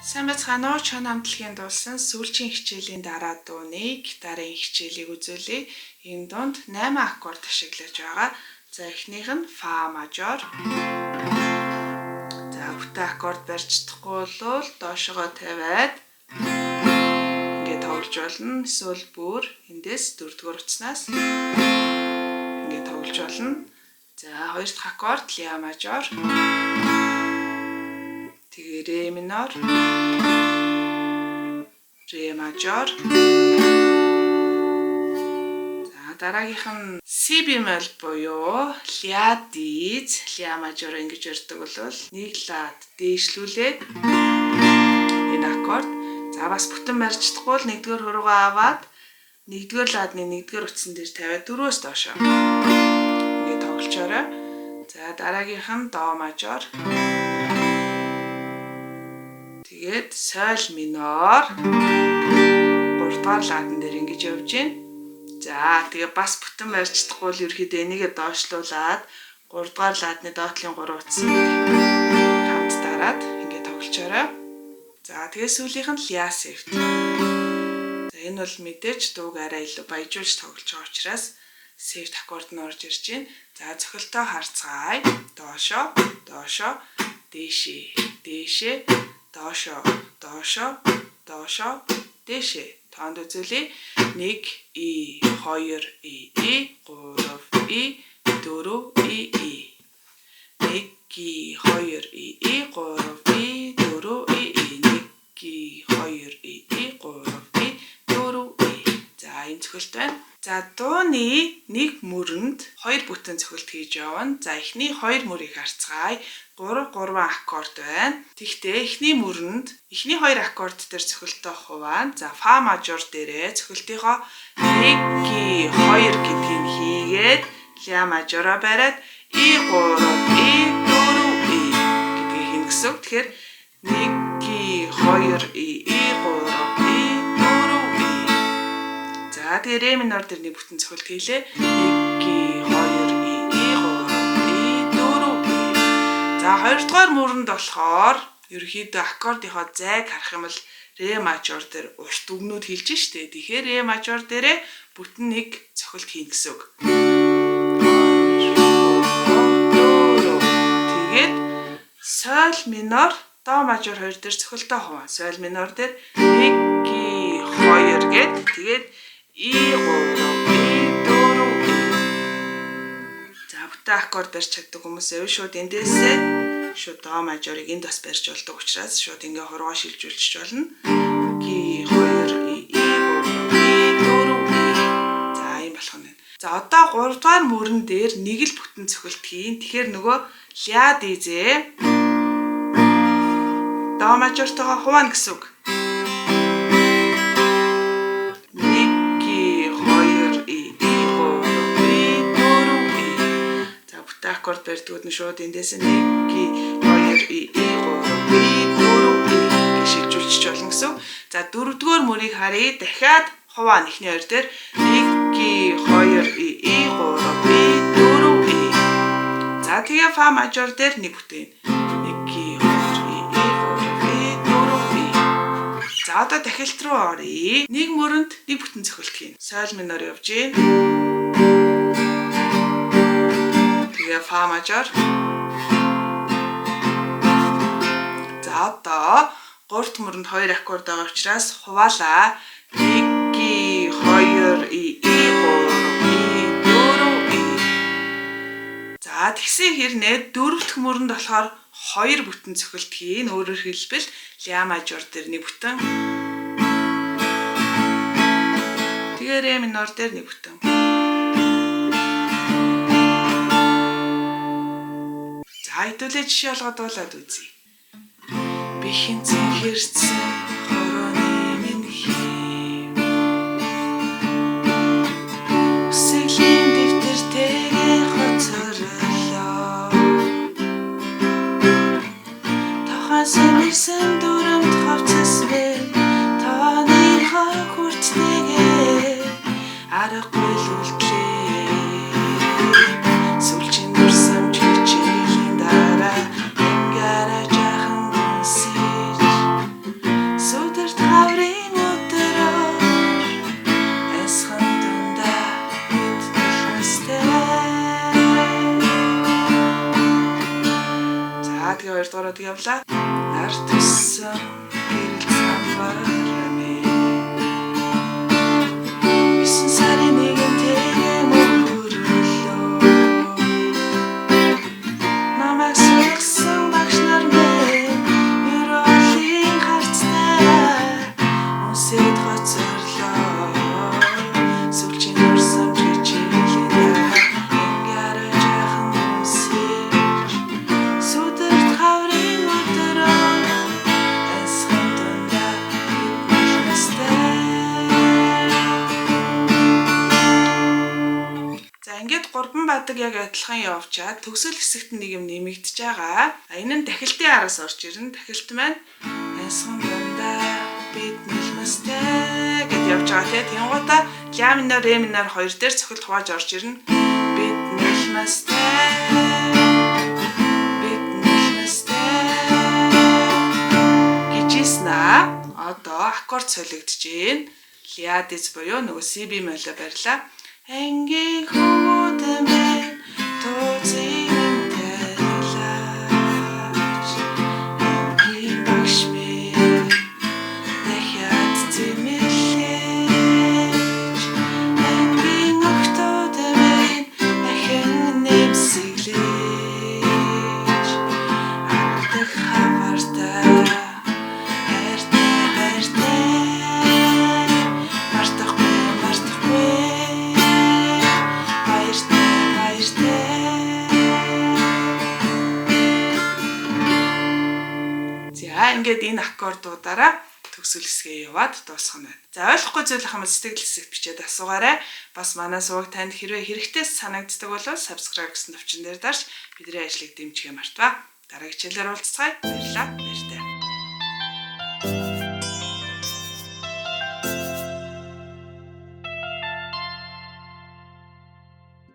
Сайн байцгаана уу? Чон амтлагийн дуулсан сүүлчийн хичээлийн дараа дууны гитарын хичээлийг үзүүлье. Энэ дунд 8 аккорд ашиглаж байгаа. За эхнийх нь фа мажор. За бүтэн аккорд барьж чадахгүй бол доошогоо тавиад ингээд тоглож болно. Эсвэл бүр эндээс дөрөвдүгээр утаснаас ингээд тоглож болно. За хоёр дахь аккорд ля мажор. Тэгээ ре минор, ре мажор. За дараагийнх нь си бемоль буюу ля диез, ля мажор ингэж ярьдаг бол нэг лад дээшлүүлээд энэ аккорд. За бас бүтэн барьж чадахгүй бол нэгдүгээр хуруугаа аваад нэгдүгээр ладны нэгдүгээр утсан дээр тавиад дөрвөөс доошоо ингэ тоглолчоорой. За дараагийнх нь до мажор. Тэгээд соль минор 3 дугаар ладан дээр ингэж явж байна. За тэгээ бас бүтэн барьж чадахгүй бол ерөөхдөө энийгээ доошлуулад 3 дугаар ладны доотлын 3 утсыг хамт дараад ингэ тоглолчоорой. За тэгээ сүүлийнх нь ля севт. За энэ бол мэдээж дууг арай илүү баяжуулж тоглож байгаа учраас севт аккорд нь орж ирж байна. За цохилтоо харцгаая. Доошоо, доошоо, дээшээ, дээшээ, доошоо, доошоо, доошоо, дээшээ. Тоонд үзүүлье. 1 и 2 и и 3 и 4 и и. 1 и 2 и и 3 и 4 и и. 1 и 2 и и 3 и 4 и. За энэ цохилт байна. За дууны нэг мөрөнд хоёр бүтэн цохилт хийж явна. За эхний хоёр мөрийг харцгаая. 3 3 аккорд байна. Тэгэхдээ эхний мөрөнд эхний хоёр аккорд дээр цохилтоо хуваана. За фа мажор дээрээ цохилтынхоо 1 2 гэдгийг хийгээд ля мажороо бариад и 3 и 4 и гэдгийг хийнэ гэсэн үг. Тэгэхээр 1 2 и и 3 и 4 и. За тэгээ ре минор дээр нэг бүтэн цохилт хийлээ. 1 2 и и 3 и 4 и. За хоёрдугаар мөрөнд болохоор ерөнхийдөө аккордынхоо зайг харах юм бол ре мажор дээр урт үгнүүд хэлж штэ. Тэгэхээр ре мажор дээрээ бүтэн нэг цохилт хийнэ гэсэн үг. Тэгээд соль минор, до мажор хоёр дээр цохилтоо хуваана. Соль минор дээр 1 2 гээд тэгээд и 3 и 4 и. За бүтэн аккорд барьж чаддаг хүмүүс эв шууд эндээсээ шууд до мажорыг энд бас барьж болдог учраас шууд ингээ хуруугаа шилжүүлчих болно. 2 и и 3 и 4 и. За ийм болох нь. За одоо 3 дугаар мөрөн дээр нэг л бүтэн цохилт хийн. Тэгэхээр нөгөө ля дизээ до мажортойгоо хуваана гэсэн үг. 1 2 и и 3 и 4 и. За бүтэн аккорд барьдгууд нь шууд эндээс 1 2 и и 3 и 4 и гэж шилжүүлчих болно гэсэн үг. За дөрөвдүгээр мөрийг харъя. Дахиад хуваана эхний хоёр дээр 1 2 и и 3 и 4 и. За тэгээ фа мажор дээр нэг бүтэн. 1 2 и и 3 и 4 и. За одоо дахилт руу оръё. Нэг мөрөнд нэг бүтэн цохилт хийнэ. Соль минор явж гин. Тэгээ фа мажор. За одоо гуравт мөрөнд хоёр аккорд байгаа учраас хуваалаа. 1 2 и и 3 и 4 и. За тэгсэн хэрнээ дөрөв дэх мөрөнд болохоор хоёр бүтэн цохилт хийнэ. Өөрөөр хэлбэл ля мажор дээр нэг бүтэн. Тэгээ ре минор дээр нэг бүтэн. За хэдүүлээ жишээ олгоод дуулаад үзье. Би хинцэн хэрцэн хорооны минь хийв. Үсгэлийн дэвтэртэйгээ хоцорлоо. Тохон сэмэрсэн дүрэмт хувцас вэ. Тооны хог хүрттэйгээ аргагүй л үлдлээ. Сүүлчийн дурсамж хичээлийн дараа ангиараа жаахан гүнсэж 2 дугаар бадаг явлаа. Нар төссөн гэрэл самбар минь 9 сарын 1-нд мөхөрлөө. Намайг сургасан багш нар минь ерөөлийн харцтай үнсэд хоцорлоо. Сүүлчийн дурсамж гэж хэлээ. Ингэрэ жаахан үнсэж сүдэрт хаврын өдрөө ансган дундаа бид нулимстай. За ингээд 3 бадаг яг адилхан явчаад төгсөл хэсэгт нэг юм нэмэгдэж байгаа. А энэ нь дахилтын араас орж ирнэ. Дахилт маань ансган дундаа бид нулимстай гэд явж байгаа тий. Тэнгуудаа ля минор, ре минор хоёр дээр цохилт хувааж орж ирнэ. Бид нулимстай. Бид нулимстай гэж ийсэн аа. Одоо аккорд солигдож байна. Ля диз буюу нөгөө C B моло барьлаа. Ангийн хөвгүүд минь тууцын талаач ангийн багш минь дахиад зэмлэж ангийн охтууд минь ахин нэмсэглэж авдаг хавартай хайртай хайртай мартахгүй мартахгүй баяртай баяртай. За ингээд энэ аккордуудаараа төгсгөл хэсгээ яваад дуусгах нь байна. За ойлгохгүй зүйл ахмад сэтгэл хэсэгт бичээд асуугаарай. Бас манай суваг танд хэрвээ хэрэгтэй санагддаг бол subscribe гэсэн товчон дээр дарж бидний ажлыг дэмжихээ мартваа. Дараагийн хичээлээр уулзцгаая. Баярлалаа. Баяртай.